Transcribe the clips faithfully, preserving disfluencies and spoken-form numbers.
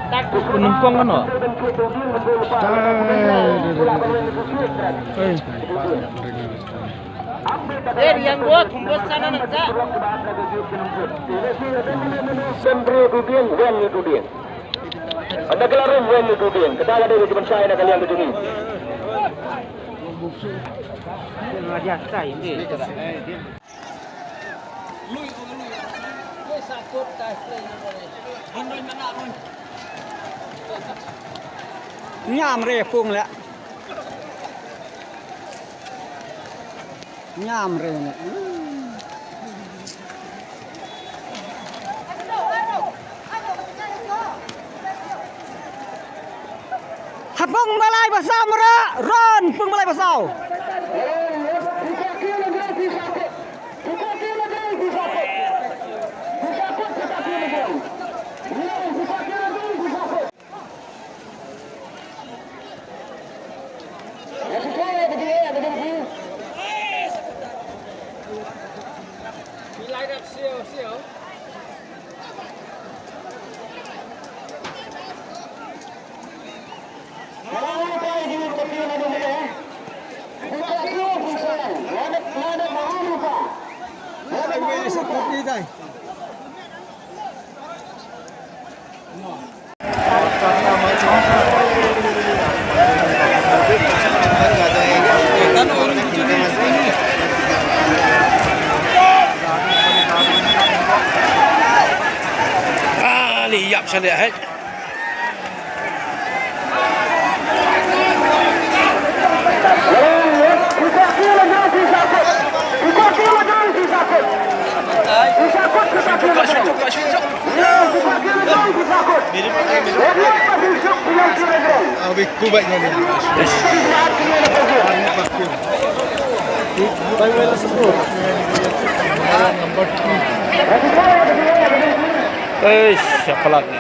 Penumpang kan, oh? Eh, yang buat, buat sana nak tak? Anda kelar rum wen ni tu din. Kita ada di depan saya nak kalian tu ni. Nyam re pung le. Nyam re ne. Ha pung balai ba saw mara, ron pung balai ba saw. Ah, ni yap sha leh, hai. Eish, siapa lagi?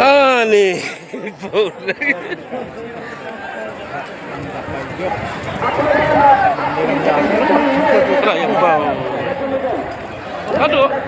Ani. Aduh.